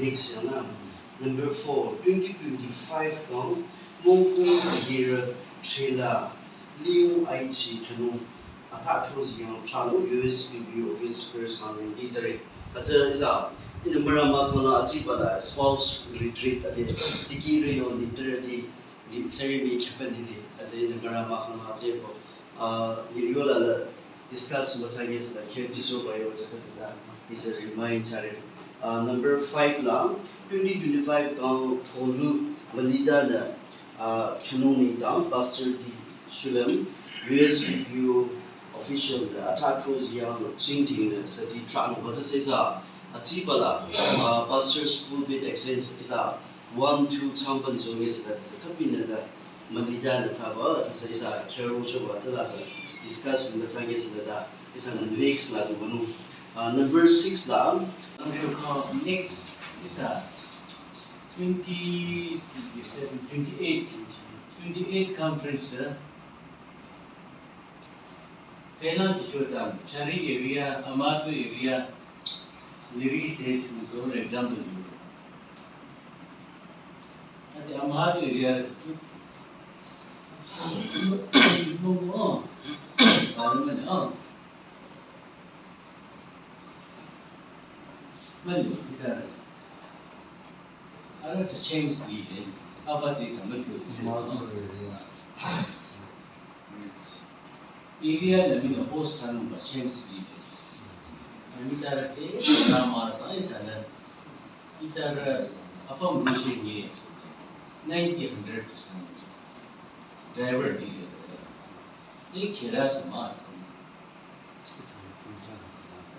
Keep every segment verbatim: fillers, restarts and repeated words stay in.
Next, yana number four, twenty twenty-five kang Mongkong Agere Trela Liu Aichi Khenung atha tros yang tralo U S P B U office press conference ki tsare. Atsa isa, ina mara ma khana achi bala spouse retreat ade, diki re yo literally literally happen dili. Atsa ina mara ma khana achi bo, uh, yola la discuss masage sala khe jiso ba yo tsaka tuta is a remind tsare. Uh, number five la, twenty twenty-five kang Tholu Malida na, uh, Khenung ni tang Pastor D Sulem, U S P B U official da atha tros yang ching ting na sadi tralo ba tsasa isa achi bala, uh, Pastor School bit exchange isa one two sample zone sala tsaka pina da Malida na tsaba tsasa isa kero choba tsala sa discuss na tsage sala da isa na next la du manu. Uh, number six la. Number next isa twenty twenty-seven, twenty-eight, twenty-eight conference, uh, Kailan ki cho tsam, Chari area, Amato area, Liri se chu, for example, you. Ati Amato area se chu. Mo mo. Ba mo na. Mani, ita. Ara sa change ni le. Apa ti sa mo chu. Area na mina post anu ba change di. Ami tara te, na mara sa, isa na. Itara, apa mrushe ni. Ninety hundred percent. Driver di. Ni kira sama.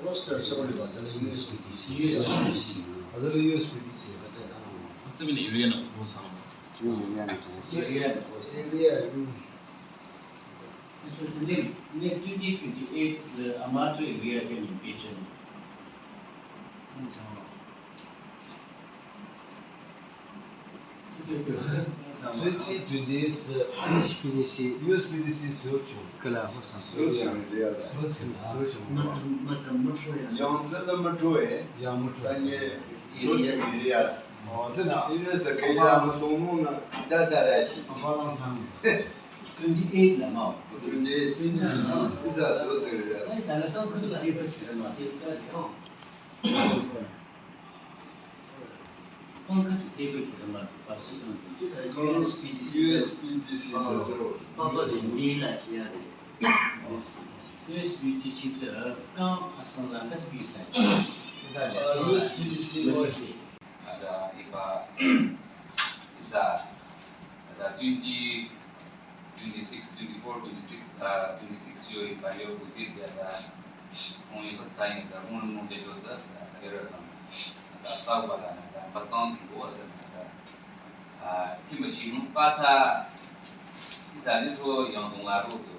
Roster sabali ba, zala U S P T C. U S P T C. Zala U S P T C. Zala. Zala area na post anu. Area na post. Area na post. Area, mm. Next, next twenty twenty-eight, uh, Amato area can be beaten. Twenty twenty-eight, uh, U S P T C. U S P T C socho. Kala hosa. Socho. Socho. Socho. Mata, mata, mata. Yang zala mata, eh. Yang mata. Tanye, socho area. Oh, zala. Area sa kaya mata nuna, da da rashi. Apa lang sang. Twenty-eight la mao. Twenty-eight. Twenty-eight. Isa so se ya. Ai, sana tang khatu la hepa kira ma, te ka de, oh. Tang khatu te hepa kira ma, pa se tang. Isa U S P T C. U S P T C sa zero. Papa de me la kia de. U S P T C. U S P T C sa, kang asang la khatu bi sa. U S P T C. Ada iba isa, ada twenty twenty-six, twenty-four, twenty-six, ah, twenty-six yo iba yo udit ya ada kong yo kat sign ada mung mung ke jo ada ada era sam ada sau bala ada patsang di go ada ada, ah, tim machine pa sa isa ni to yang dong la ro do.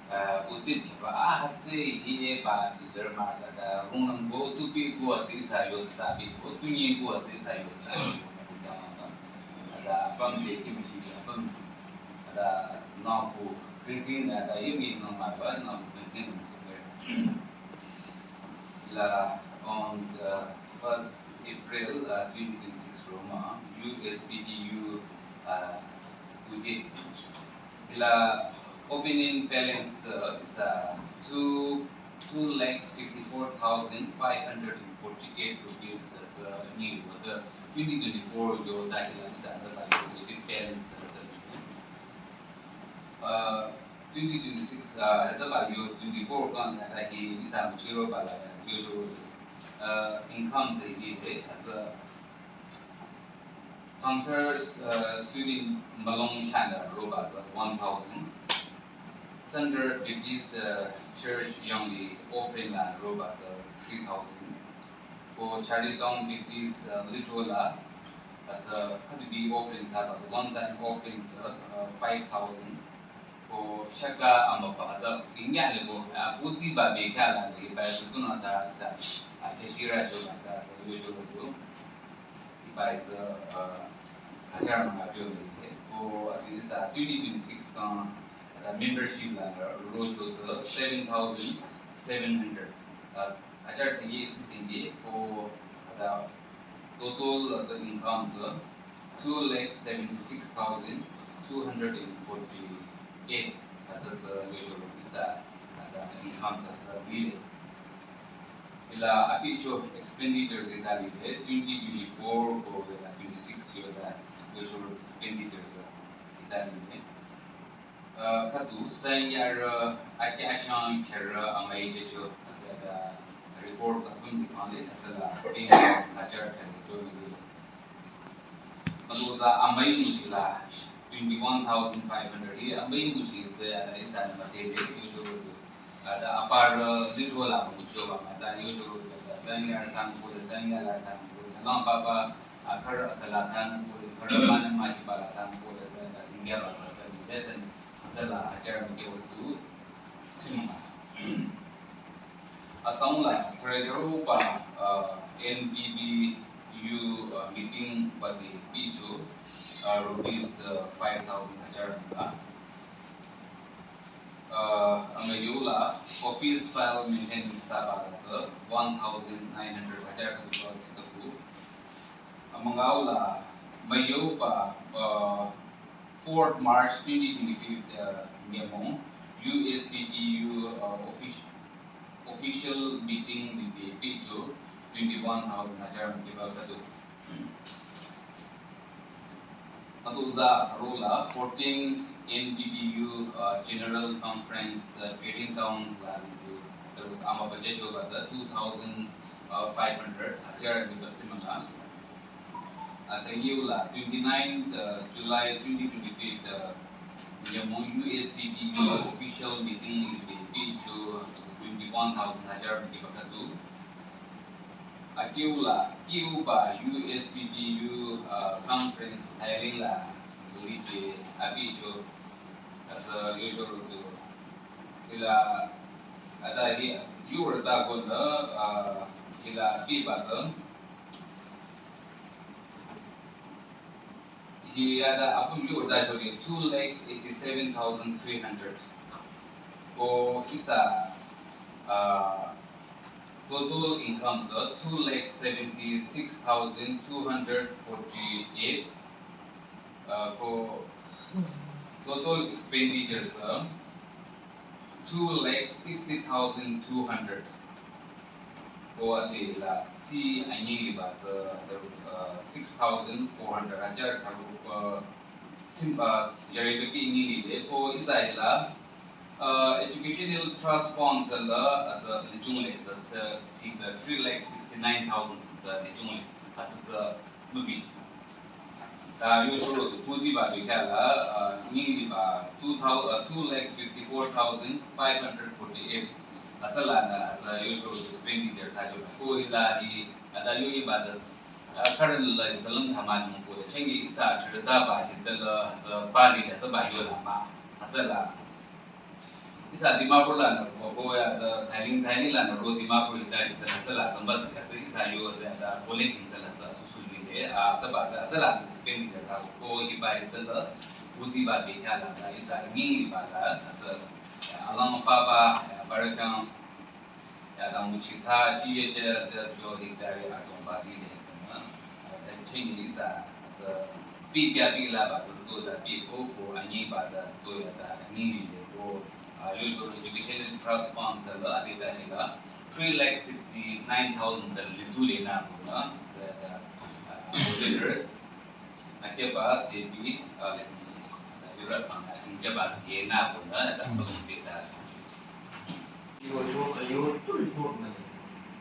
Ah, udit ba, ah, hütsü hi e ba leader ma da da, rungnüm go, tupi go, hütsü isa yo, sabi go, tunyi go, hütsü isa yo, da, pam de kim shi, pam, da, na go, green green, da, da, yumi no ma ba, na go, green green, so, la, on the first April, uh, twenty twenty-six, Roma, U S P B U, uh, we did. La opening balance, uh, is, uh, two, two lakhs fifty-four thousand five hundred and forty-eight rupees, uh, new, uh, twenty twenty-four, yo, that is, uh, the opening balance, uh, uh, twenty twenty-six, uh, hütsüba yo twenty-four kang ya da hi isa mchiro bala ya yo jo, uh, income se hi de hütsü counter, uh, student malong chanda roba za one thousand. Center Baptist, uh, Church yangli offering la roba za three thousand. Ko Charlie Town Baptist, uh, Little la, that's a, had to be offering za one time offering za, uh, five thousand. Ko shaka amapa za inya le ko, uh, buti ba be kala le ba tu na za sa, uh, keshira jo ba za yo jo jo. Iba za, uh, hajar ma jo le. Ko at least, uh, twenty twenty-six kang, uh, membership la ro jo za seven thousand seven hundred. Uh, hajar tenge isi tenge ko, uh, Total hütsü income tsü two lakh seventy six thousand two hundred and forty eight. Hütsü tsü yojolo ihsa hütsü income tsü tsü lile. Hila abi cho expenditure tsü hita lile, twenty twenty four ko hila twenty six yo hita yojolo expenditure tsü hita lile. Uh, khüdu sanyarü akyashang kherü amüi jecho hütsüta report tsü apüm dikhang le hütsüla ten thousand hajar kherü cho lile. Madoza amüi nguchila twenty one thousand five hundred hi amüi nguchi tsü hila ihsanü müdhele yojolo du. Hütsü aparü litro la nguchoba mah hütsü yojolo du hütsü sanyarü thsanung ko le sanyarü la thsanung ko le lang papa, a, khürü asüla thsanung ko le khürü münü müshiba la thsanung ko le tsü hütsü tingya ba tsü tsü lile tsü hütsüla hajar müdhele du tsimünga. Asangla treasurer ba, uh, N B B U, uh, meeting bade bicho, uh, rupees, uh, five thousand hajar ba. Uh, amüyola office file maintenance thsaba la tsü one thousand nine hundred hajar khüdu ba tsitaku. Amüngaula müyoba, uh, fourth March twenty twenty-five, uh, nyümong U S P P U, uh, offic-, official meeting lide bicho twenty one thousand hajar müdheba khüdu. Madoza tharola fourteen N B B U, uh, General Conference, uh, Pherin Town la lide, tharu ama budget choba tsü two thousand five hundred hajar müdheba tsimünga. Athangiula twenty ninth, uh, July twenty twenty-five, uh, nyümong U S P P U official meeting lide bicho twenty one thousand hajar müdheba khüdu. Akiula, kiuba U S P P U, uh, conference Thailand la lide abi cho, hütsü yojolo du. Hila, hütsü hi, yurü ta ko la, uh, hila biba tsü. Hi hütsü apüm yurü ta chole two lakhs eighty seven thousand three hundred. Ko ihsa, uh, total income tsü two lakh seventy six thousand two hundred forty eight. Uh, ko total expenditure tsü two lakh sixty thousand two hundred. Ko adela tsi anyiliba tsü, uh, six thousand four hundred hajar tharu, uh, sim, uh, yaribeki anyilile ko ihsa hila, uh, educational trust fund tsü la, uh, tsü lichungle tsü, tsü, tsü three lakh sixty nine thousand tsü lichungle, uh, tsü, tsü mübi. Ta yojolo du kuziba bekhyah la, uh, anyiliba two thousand, uh, two lakh fifty four thousand five hundred forty eight. Hütsüla nü, uh, tsü yojolo du expenditure thsajo. Ko hila hi, uh, ta yoyiba tsü, uh, current la hi tsü lüm thama nung ko le, chengi ihsa chirütaba hi tsü la, uh, tsü bali la tsü ba yola mah. Hütsüla ihsa Dimapur la nü ko, ko ya tsü Thailand, Thailand la nü ro Dimapur hita shi tsü la tsü la tsü ba tsü ka tsü ihsa yo tsü ya tsü college tsü la tsü susu lile, a, tsü ba tsü, tsü la expenditure tsü ko hiba hi tsü la kuziba bekhyah la tsü ihsa anyiliba la tsü, ya, alang papa, ya, barakang, ya, dang muchi tsü, ji ye je, je, jo hita ya, atong ba lile tsü na, a, ta chengi ihsa tsü, bi kya bi la ba tsü to la bi ko, ko anyi ba tsü to ya ta anyilile ko, uh, yojolo education and trust fund tsü la, adeta shi la, three lakh sixty nine thousand tsü lidu le na ko na, tsü ta, uh, auditors, na ke ba se bi, uh, let me see. Na yura sang na, in ke ba ke na ko na, ta ko de ta. Iwo cho ka yo to report na.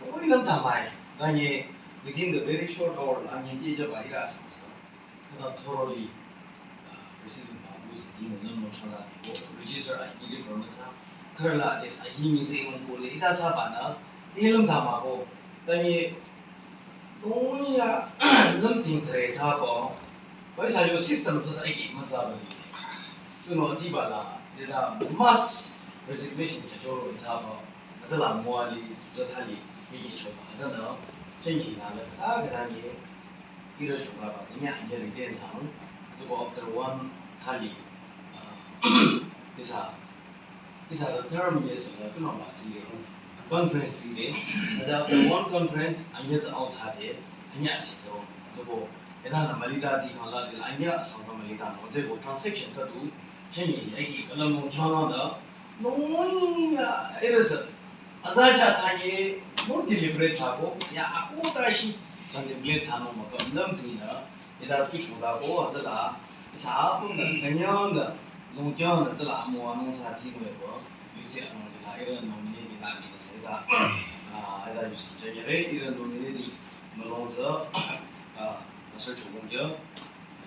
Ko ilam ta mai. Na ye, within the very short hour, na ye ke ja ba ira sang sa. Khüta thoroughly, uh, president ba bu si zing nang mo shona di ko, register a hi le from sa, khürü la de a hi mi se ngon ko le, ita sa ba na, te lüm ta ma ko, ta ni, dong ya, lüm ting tre sa ko, wai sa yo system to sa ki ma sa ba ni. Tu no ji ba la, de da mass resignation cha cho ro sa ba, a za la mo li, za ta li, mi ki cho ba, za na, chen yi na le, a ga ta ni, Ira shungaba, tanya hanya retain sang, zuko after one thali, uh, isa, isa the term yes, uh, kuna ba zi le, conference zi le, as after one conference, hanya zi out thade, Anya si so, zoko, eda na malita zi kang la, dila anya asang ka malita no, zeko transaction ka du, cheni, aiki, kala mo kya na da, no, ya, erasa, aza cha cha ye, mo deliberate cha ko, ya, ako ta shi, contemplate cha no ma ka, nam tu na, eda tu shu da ko, aza la, sa ko na, kanya na, no kya na, aza la, mo ano sa zi mo ko, yu zi ano la, era no ni ni la ni, eda, ah, eda yu si cha ye, era no ni ni, Malong tsü, ah, pastor chokong kyo,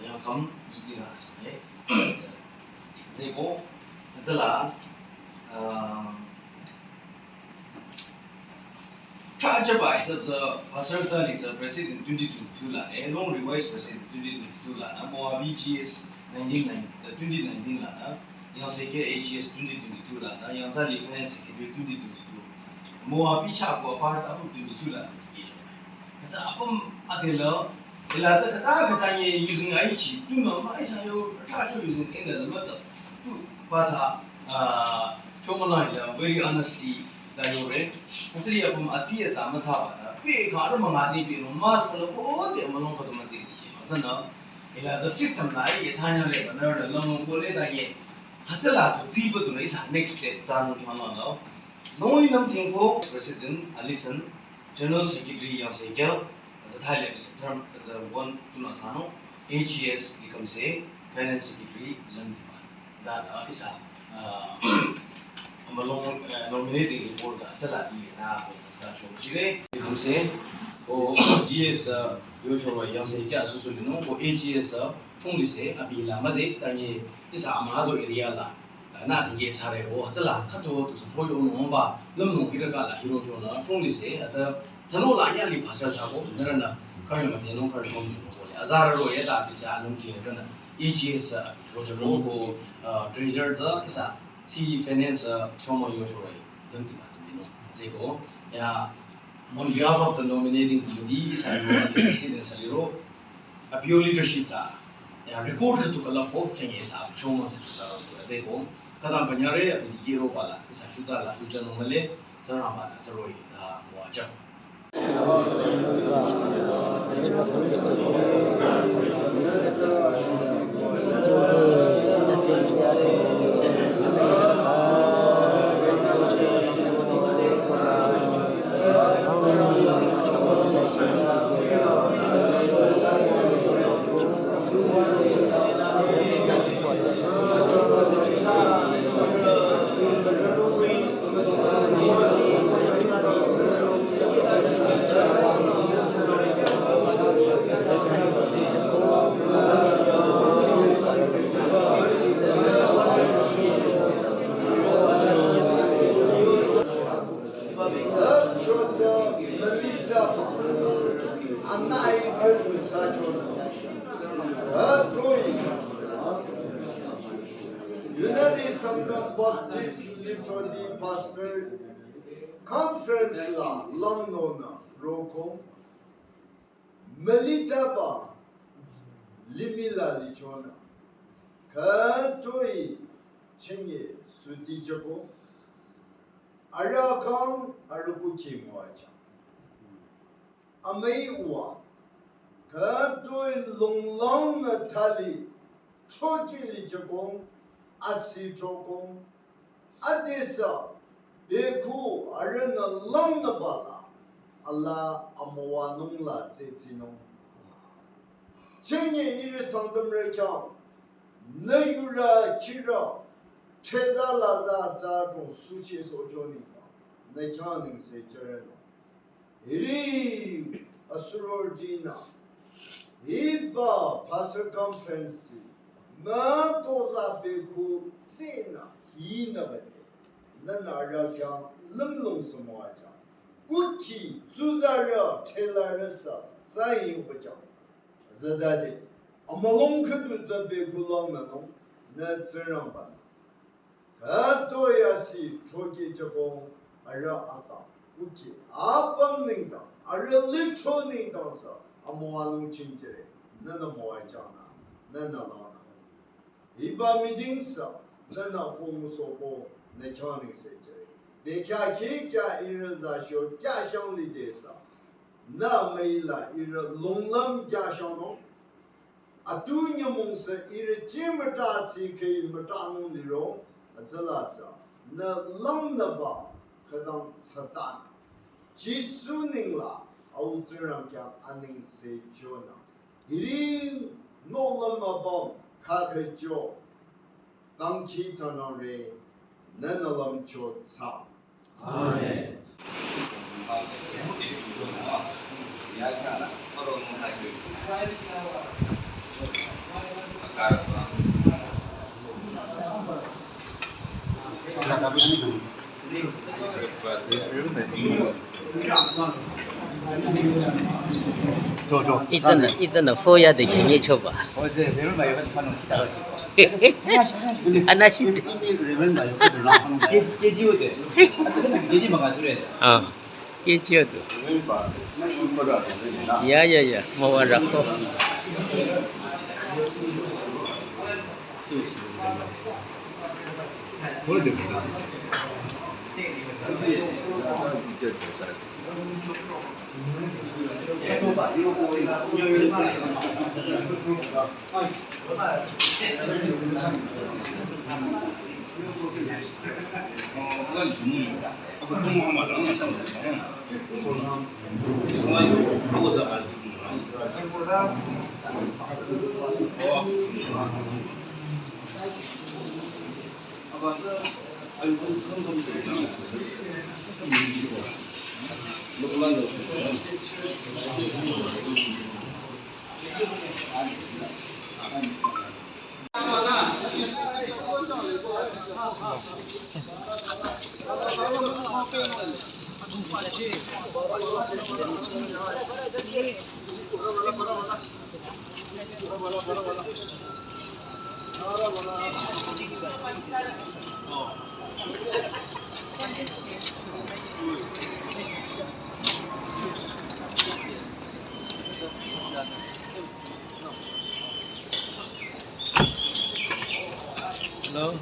yang kam, yi yi la sa ne. Zeko, tsü la, ah, cha cha ba sa tsü, pastor tsü li tsü president twenty twenty-two la ne, long revised president twenty twenty-two la na, mo abi G S nineteen ninety, uh, twenty nineteen la na, yang seke A G S twenty twenty-two la na, yang tsü li finance secretary twenty twenty-two. Mo abi cha ko par tsü twenty-two la na, ki cho. Tsü apüm adela, ila tsü khüta khüta ye using aichi, tu ma ma isa yo, ta cho using sing da ma tsü, tu, ba tsü, ah, cho ma na ya, very honestly, da yo re. Tsü ya apüm atsi ya tsü ma tsü ba da. Pe ka ro ma nga ni pe no, ma sa lo ko te ma long ko to ma tsi tsi ma tsü na. Ila tsü system na ye tsanya re ba na, na long ko le da ye. Ha tsü la tu tsi ba tu na isa next step tsü no kya na na. No yi nam ting ko, President Alison, General Secretary yang se kyau, as a Thailand is a term, as a one, tu na sano, A G S ni kam se, Finance Secretary, London. Da, da, isa, ah, amalong, eh, nominating report da, tsala di, na, ko, sa, chong, chire. Ni kam se, o, G S, ah, yo, chong, yang se kyau, su, su, li, no, ko, A G S, ah, phung, li, se, abi, la, ma, se, ta, ni, isa, ama, do, area, la. Na tingge tsare o, hütsüla khüto tu sü thoyo nungba, lümnung hira kala hiro chonü, chongli se, hütsü, thano la yali phasha sako, nührünü, kari ma tenung, kari mom tenung kole. Azarü ro ye ta bisa lümji tsünü, A G S, uh, rojo ko, uh, treasurer tsü, isa, si finance, uh, chomo yo chore, lümti ma tu dino. Zeko, ya, on behalf of the nominating committee, isa, yo, president saliro, appeal leadership la, ya, record khütu kala ko, chenye isa, chomo se tu kala ko, zeko, Kadang panyare, abi dikiro pala, isa shuta la, shuta nomale, tsara pala, tsaroi, ta, mo aja. Anai ke putsa chona. Atoi. United Sangam Baptist Lithodi Pastor Conference la langnona roko. Melitaba limih la lichona. Katoi chenye sudi jako. Arakang aruku kimoacha. Amei uwa, katoi longlang na thali, choki li chokong, asi chokong, adesa, beku, arena lang na bala, ala amowa nung la tse tsinung. Chenye iri sangdam re kyang, na yura kira, cheza la za za dong suche so choni, na kyang ning se cheren. Hiri asuror dina. Hiba pastor conference. Na toza beku tsina hina bade. Na na ra kya limlong samoa ja. Kuki tsuzara telara sa tsayi ubaja. Zadade. Amalong kadu za beku long na no. Na tsirang bana. Katoya si choki chapong ara aka uki apam ningtang ara litro ningtang sa amoa nung chingkere nana moa chana nana lana. Iba meeting sa nana kong sopo na kyaning se chere. Bekya ki kya ira za sho kya shang li de sa. nü müila ihrü longlüm kyashanung. Atu nyümong sü ihrü chimüta si khei mütanung liro, atsüla sü nü lümnüba khütang Satan. Jisu nengla Au Tsingrang khyang anengse chonü. Hiri nohlüm apüm kha khücho. Dangkhidangnangre, nünü lümcho thsa. Amen. Ichana, ichana foya de kini choba. Anashi. Ah, kechi otu. Ya, ya, ya. Mawa rako. Hello.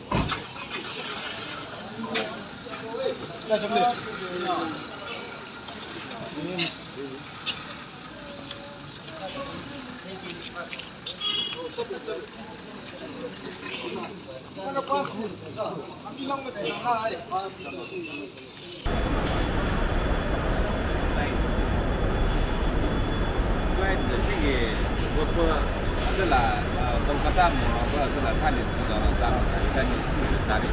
Flight de sigi, gopo, adala, ah, Kolkata mo, adala, thali, sudara, thali, thali, thali, thali.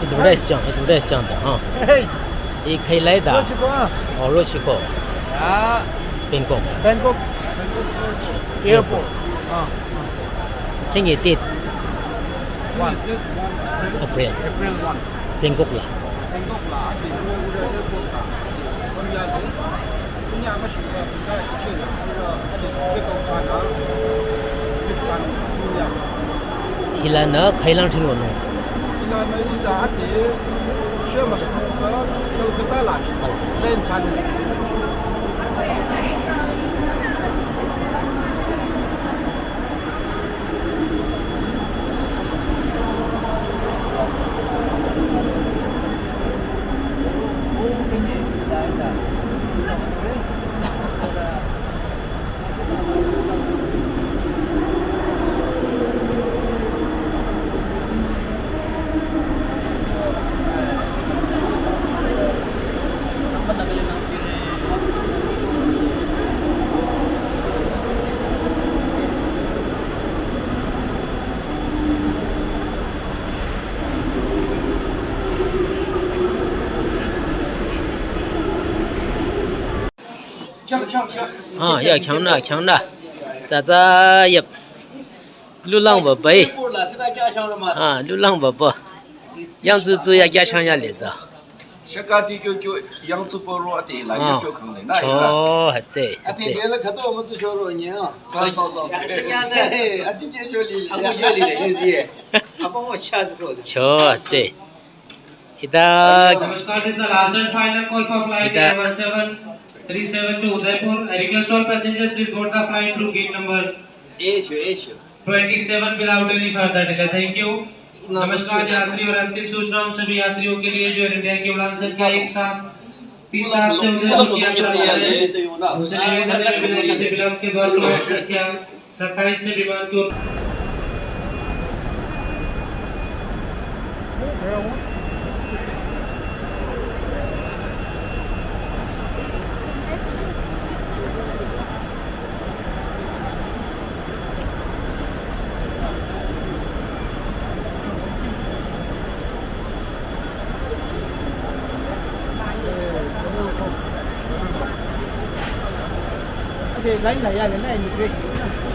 Advertise chang, advertise chang da, ha. Hey. I khai lai da. Rochiko. Oh, Rochiko. Ya. Bangkok. Bangkok. Bangkok Airport. Ah. Chingi date. One. April. April one. Bangkok la. Bangkok la. Hila nü khailang thing lo no. Hila nü isa ati, shema sunu ka, Kolkata la. Kolkata. Len chan. Ah, ya khyang na, khyang na. Za za yap. Lu lang ba bai. Ah, lu lang ba ba. Yang zu zu ya kya chang ya le za. Shaka ti kyo kyo yang zu pa ro ati la Ah. Kyo kang le na. Cho, ha tse, ha Ati tse. Bela khato ma zu cho ro nye. Ka sa sa. Ati ya le. Ati ke cho li. Abo cho li le, yu zi. Abo mo cha zu ko. Cho, ha tse. Hita. Namaskar, this is the last and final call for flight Hita. A one seven three seven to Udaipur. I request all passengers, please board the flight through gate number Asia, Asia. Twenty-seven without any further delay. Thank you. नमस्कार यात्रियों, और अंतिम सूचना हम सभी यात्रियों के लिए जो एयर इंडिया की उड़ान संख्या एक सात तीन सात से उदयपुर की यात्रा कर रहे हैं, उसे निवेदन है कि विलंब से विलंब के द्वारा उड़ान संख्या सत्ताईस से विमान को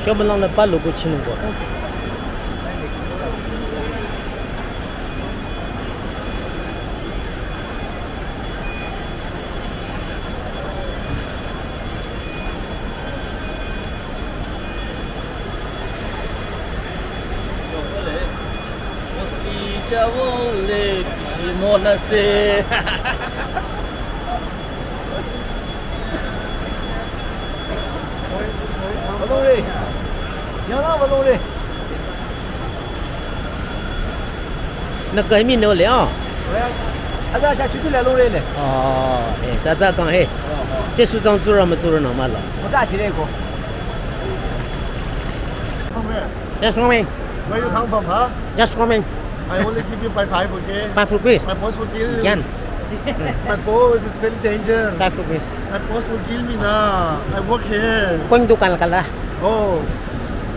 Shomalang na pa logo chinungwa. Nü kami nü le ah. Ada cha chutu la long le le. Oh, eh, za za kang he. Jesu zang zura ma zura na ma la. Mo ta chi le ko. Just coming. Where you come from, huh? Just coming. I only give you by five, okay? Five rupees. My boss will kill. Yan. My boss is very danger. Five rupees. My boss will kill me now. I work here. Kung dukan kala. Oh,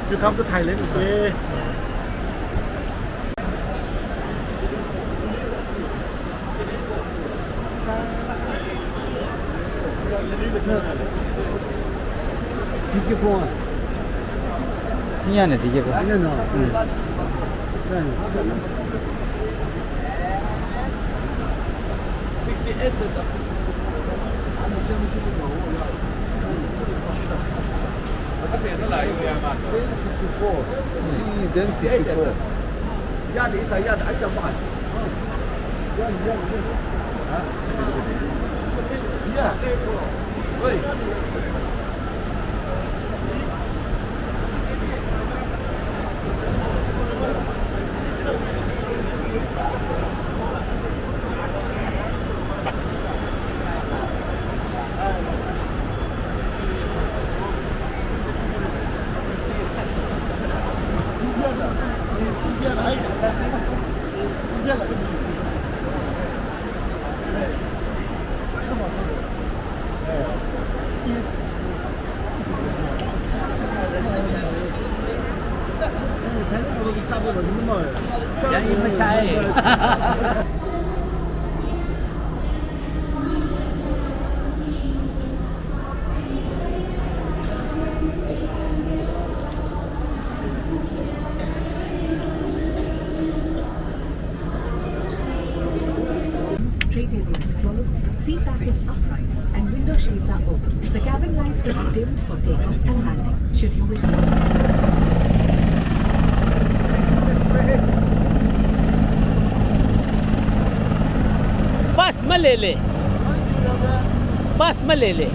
you come to Thailand, okay? Tiki phone. Sinyane tiki phone. No, no. Hmm. Sen. Sixty-eight. Sixty-four. See, then sixty-four. Tray table is closed, seat back is upright, and window shades are open. The cabin lights will be dimmed for takeoff and landing. Should you wish Pass mülele. Pass mülele.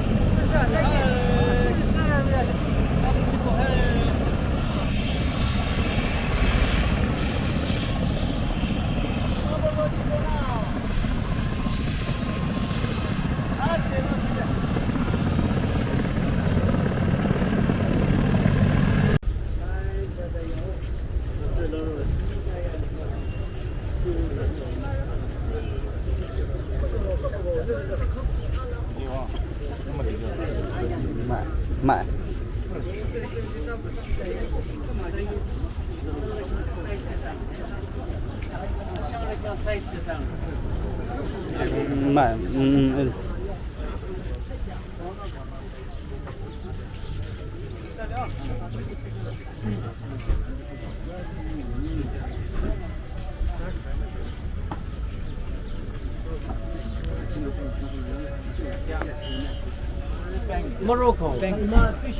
Morocco.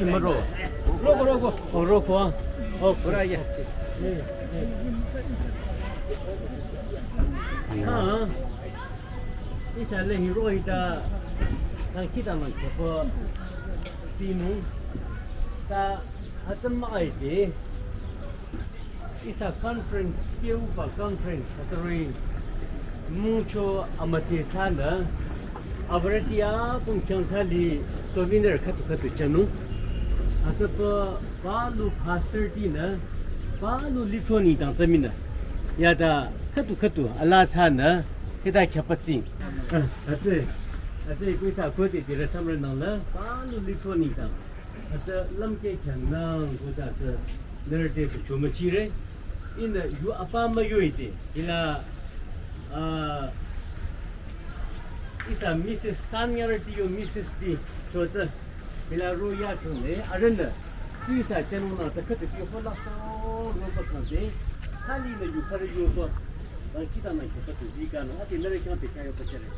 Morocco. Morocco. Oh, Morocco, ah. Oh, Korea. Ah. Ihsa le hiroh-i ta, nang kita nang kepo sinu ta, hütsü mah-i te. Ihsa conference, keu ba conference, hütsüri mücho amüdhe thsanü, abürüti apüm khyang thali souvenir khüdu khüdu thsanung. Hütsüpü palu pastor tinü, palu lithro nengdang thsaminü. Yata khüdu khüdu ala thsanü, hita khyapütsing. Hütsü, hütsü kuisa khode dirü thamrü nangla, palu lithro nengdang. Hütsü lümkeh khyang nang kuta tsü nührü te tsü chomüchire. Ihnü yu apa müyo-i te. Hila, ah, ihsa Missus Sanyarüti yo Missus T cho tsü. Hila ro ya khyang le, arühnü. Ihsa channel nang tsü khüdu pi ho la sa ro ba khyang te. Thali nü yu khürü yo ba. Nang kita nang khüdu zi ka nü. Ati nührü khyang te kya yo ba chere.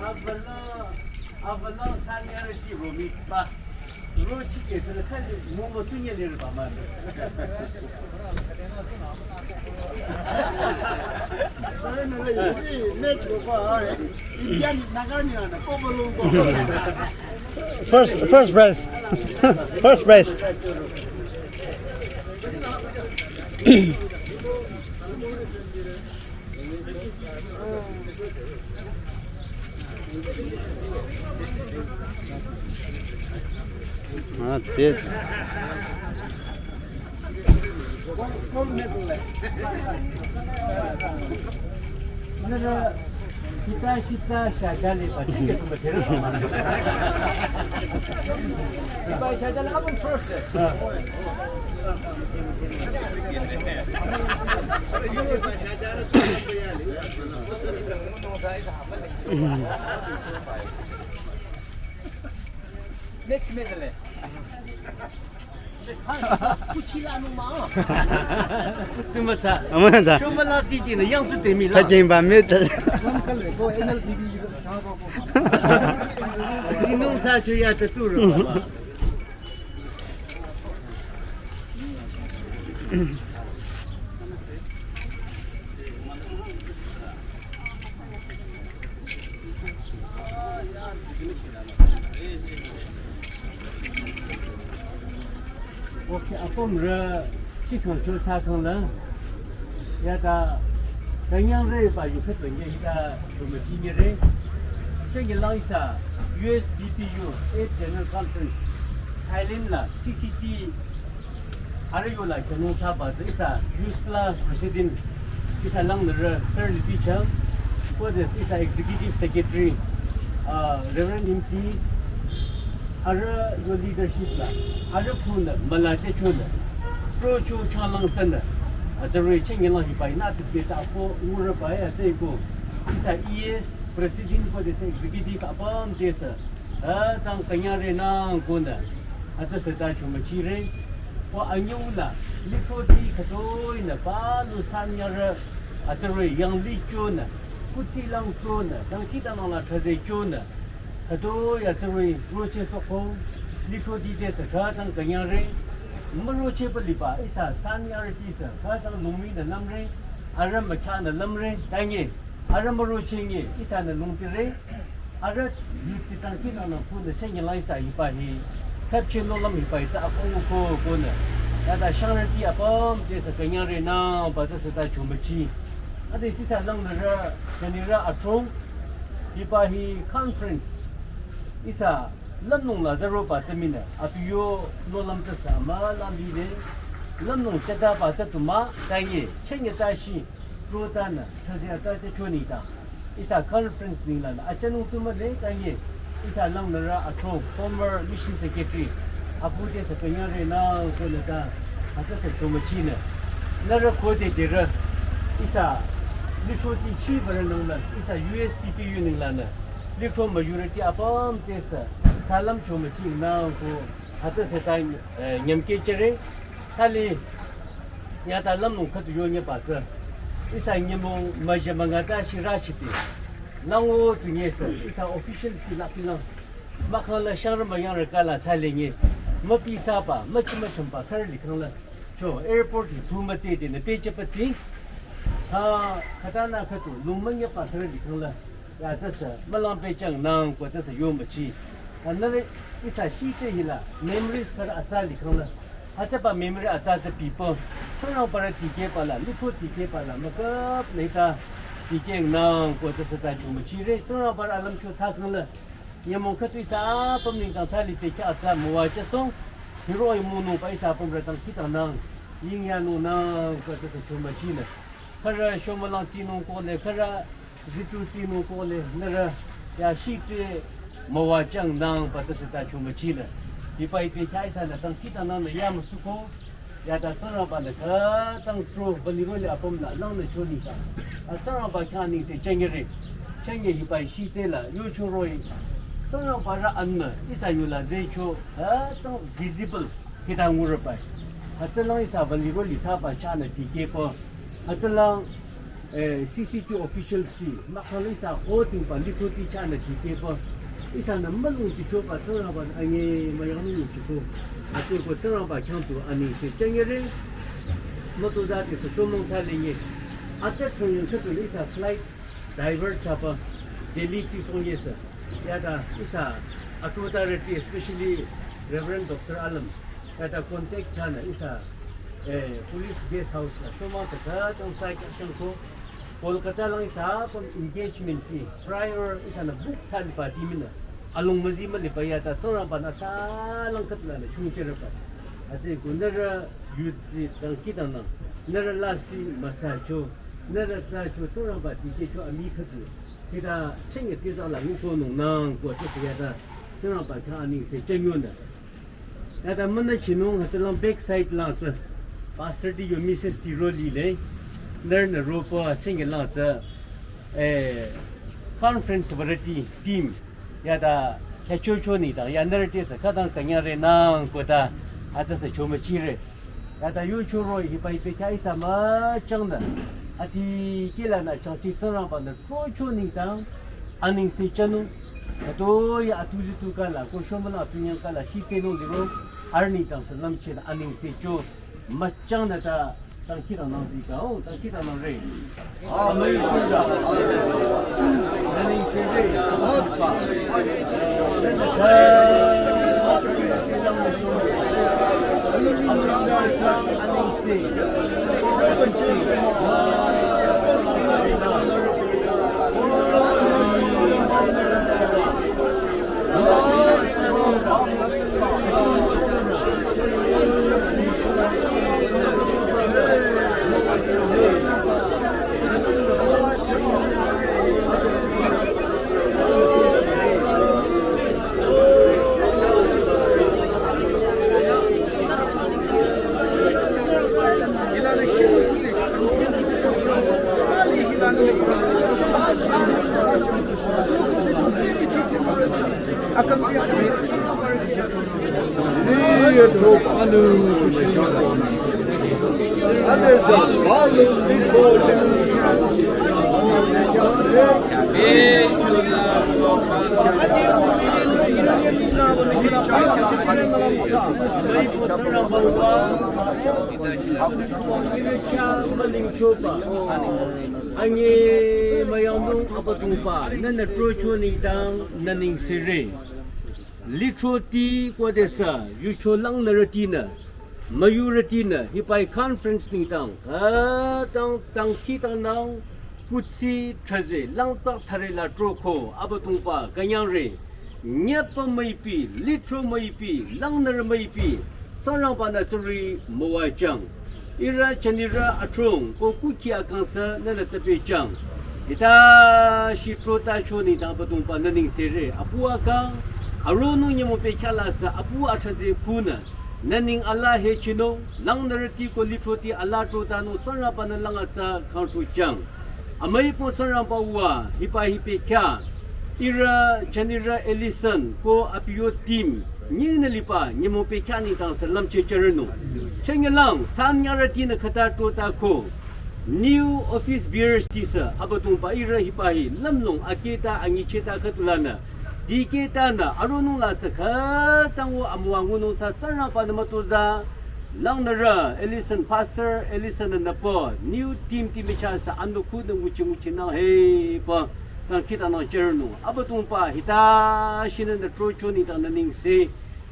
Abala, abala sanyarüti romi ba. Ro chike tsü khali mo mo sunye le ba ma. Match ko ba, eh. Indian Nagani ana ko bolu ko. First, first prize. First prize. Ah, this. Kita, kita shajale ba, chike tu ba tere ba. Ba shajale abang first. Next medley. Kushila no ma. Tuma cha. Ama cha. Shoma la ti ti na yang tu te mi la. Ta jeng ba me ta. Ni nung cha chu ya ta tu ro. Okay, apümrü chikhang cho thsakhang la. Yata künyangre ba yu khütpü nge hita pümüchingre. Chenge lang ihsa U S D P U Eighth General Conference Thailand la C C T arüh yola künung thsaba tsü ihsa youth pla president ihsa langnürü Sir Lipi Chang, kodes ihsa executive secretary, ah, Reverend Imti, arüh yo leadership la, arüh khunü, müla te chunü, pro chu khyang lang tsünü, atsarü chenge lang hibai na tütke tsü ako ngurü bai atsü ko, ihsa E S president kodes executive apüm te sü, Atang künyangre nang konü, atsü süta chomüchire. Ko anyüla, lithroti khütoinü palu sanyarü, atsürü yanglih chonü, kuthsi lang chonü, dangkhidangnang la thraze chonü, khütoi atsürü roche soko, lithroti te sü khütang künyangre, mürochepü liba, ihsa sanyarüti sü khütang lungminü lümre, arüh mükyanü lümre, tange, arüh mürochenge, ihsanü lungtire, arüh yuti dangkhidangnang khunü chenge lang ihsa hiba hi, khüpche nohlüm hiba hi tsü akoh ko konü. Yata shangrüti apüm te sü künyangre nang ba tsü süta chomüchi. Ade sisa langnürü, künirü atrong, hiba hi conference, ihsa lümnung la züroba tsüminü, abi yo nohlüm tsü sü amüla lile, lümnung chata ba tsü tu mah, tange, chenge tashi, Rotanü, thraze atsa te chonita. Ihsa conference ninglanü, achanung tu mühle, tange. Ihsa langnürü atrong, former mission secretary. Apu te sü künyangre nang konü ta, atsü sü chomüchinü. Nührü khode dirü ihsa lithro ti chibarü nengla ihsa U S P P U nenglanü lithro majority apüm tesü salam chomüchingnang ko hütsüse ta, eh, nyümkehchehre. Thali yata lümnung khüdu yonyüba tsü ihsa nyümong müjü müngata shirü shiti lango tunyesü ihsa officials ti lapilang mahkhang la shangrü müyangrü kala thsalenye müpisaba müchi müshümba khürü likhang la cho airport hi tu mütsedenü pehchehpütsi. Ha, khütanü khüdu lung münyüba khürü likhang la ya tsüsü mülang pehchangnang ko tsüsü yomüchi. Anüre ihsa shite hila memories khürü atsa likhang la hütsüba memory atsa tsü pipü Tsingrangbarü dikehba la lithro dikehba la müküp neta dikehnang ko tsüsü ta chomüchire. Tsingrangbarü alümcho thsakhang la nyümong khüdu ihsa apüm nengdang thali bekhyah atsa müwajüsoh. Hiroh-i mühnungba ihsa apümrü dangkhidangnang yingyanungnang ko tsüsü chomüchinü khürü shomülang tsinung kohle khürü zitu tsinung kohle nührü ya shitse müwajüngnangba tsüsü ta chomüchinü hiba hi bekhyah ihsanü dangkhidangnangnü yamüsuko. Yata Tsingrangbanü khütang tro bali roli apümnü langnü chonita a Tsingrangba khyang anengse chünyere. Chünye hiba hi shitse la yocho roh-i Tsingrangbarü anmü ihsa yula zehcho khütang visible hita ngurübai. Hütsülang ihsa bali roli thsaba chahnü dikehpü hütsülang, eh, C C T officials ti mahkhang ihsa hotingba lithro ti chahnü dikehpü ihsanü mülung tichoba Tsingrangbanü anyemüyangnung chiko. Hütsüeko Tsingrangba khyang tu anengse chünyere. Mütozah tesü shomong thsalenye ate thongyang khüdu ihsa flight divert thsapü Delhi ti songyesü. Yata ihsa authority, especially Reverend Doctor Alam yata contact thsanü ihsa, eh, police guest house la shomang tsü khütang tsü khyashangko Kolkata lang ihsa apüm engagement ti prior ihsanü book thsaliba ti minü alung müzi müliba yata Tsingrangbanü salang khüdulanü chungchereba. Hütsüeko nührü yudsi dangkhidangnang nührü lasih müsacho nührü thsacho Tsingrangba dikehcho amii khüdu hita chünye tizala ngukonungnang ko tsüsü yata Tsingrangba khyang anengse chünyonü. Yata münüchinung hütsülang backside lang tsü pastor ti yo Missus ti roli le nührünü ropü chünye lang tsü, eh, conference variety team yata khyüchocho nengdang ya nührü tesü khütang künyangrenang ko ta hütsüsü chomüchire. Yata yocho roh-i hiba hi bekhyah ihsa müchangnü adikehlanü changchi Tsingrangbanü trocho nengdang anengse chünung. Khütoh-i atuzi tu kala ko shomülang atunyang kala shitsenung liro arüh nengdang sü lümchehnü anengsecho müchangnü ta dangkhidangnang zikao dangkhidangnangre. Anyemüyangnung Abüdongba, nühnü trocho nengdang nü nengsere. Lithroti khodesü, yucho langnürütinü, müyurütinü, hiba hi conference nengdang, khütang dangkhidangnang, kuthsi thrüze, langtak thüre la troko, Abüdongba, künyangre, nyepü müipi, lithro müipi, langnürü müipi, Tsingrangba-nü tsuri müwajüng. Ihrü jünirü adrong, ko kukhi akang sü nühnü tüpejüng. Hita shi trotacho nengdang Abüdongba nü nengsere, apu akang, aronung nyümong bekhyah la sü, apu athrüze khunü, nü neng alaa hechinung, langnürüti ko lithroti alaa trotanung Tsingrangba-nü lang atsa khangtru jang. Amüi pü Tsingrangba wa, hiba hi bekhyah, ihrü, jünirü Ellison, ko abi yo team, nyingnü liba, nyümong bekhyah nengdang sü lümcheh jüronung. Shangyalang, san nyarütinü khüta trota ko, new office bearers ti sü, Abüdongba ihrü hiba hi, lümlong akehta anyichehta khüdulanü, dikehtanü, aronung la sü khütang-o amüwa ngunung tsü Tsingrangba-nü mütozah, langnürü, Ellison, Pastor Ellison-nü nüpü, new team ti michah sü anü khunü nguchi nguchinang hepü, dangkhidangnang jüronung. Abüdongba hita shinü nü trocho nengdang nü nengse,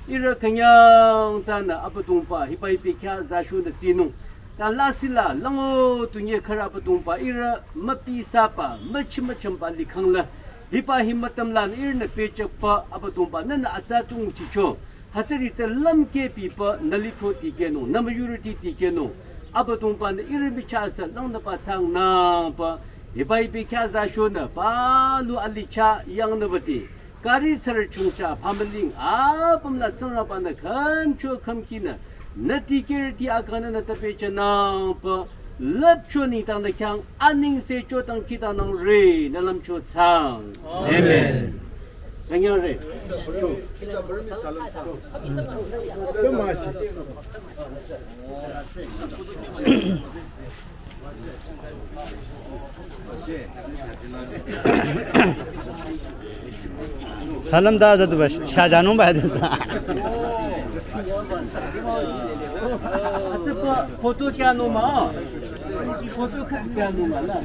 ihrü künyangtanü Abüdongba hiba hi bekhyah zashunü tsinung. Ta lasih la, lango tunye khürü Abüdongba ihrü müpisaba, müchimüchamba likhang la, hiba hi mütümlanü ihrünü pehjüba Abüdongba nünü atsa tu nguchicho. Hütsüri tsü lümkeh biba nü lithroti dikehnung, nü müyurüti dikehnung. Abüdongba-nü ihrü michah sü langnüba tsangnangba, hiba hi bekhyah zashunü, palu alichah yangnübati. Kari sürü chungcha pamüling apüm la Tsingrangba-nü khümcho khümkinü, nü dikehrüti akangnü nü ta pehjünangba, lüpcho nengdang nü khyang anengse cho dangkhidangnangre, nü lümcho thsang. Amen. Amen. Künyangre. Salam da za du ba sha ja nung ba de sa. Photo kya nung ma? Photo kya nung ma la?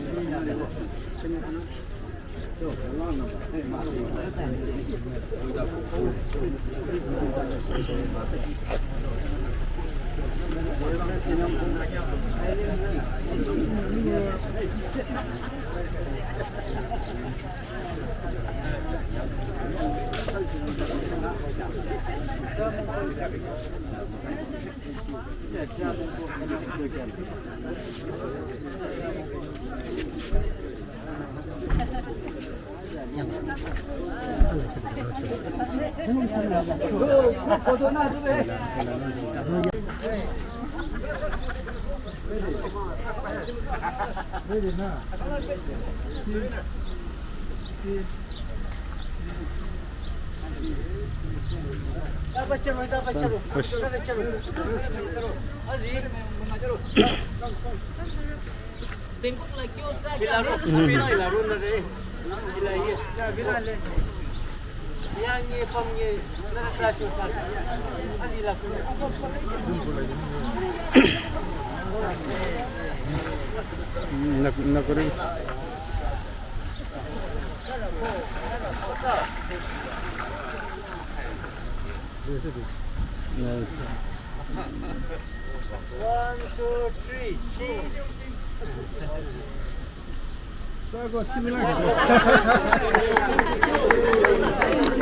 One, two, three, cheese.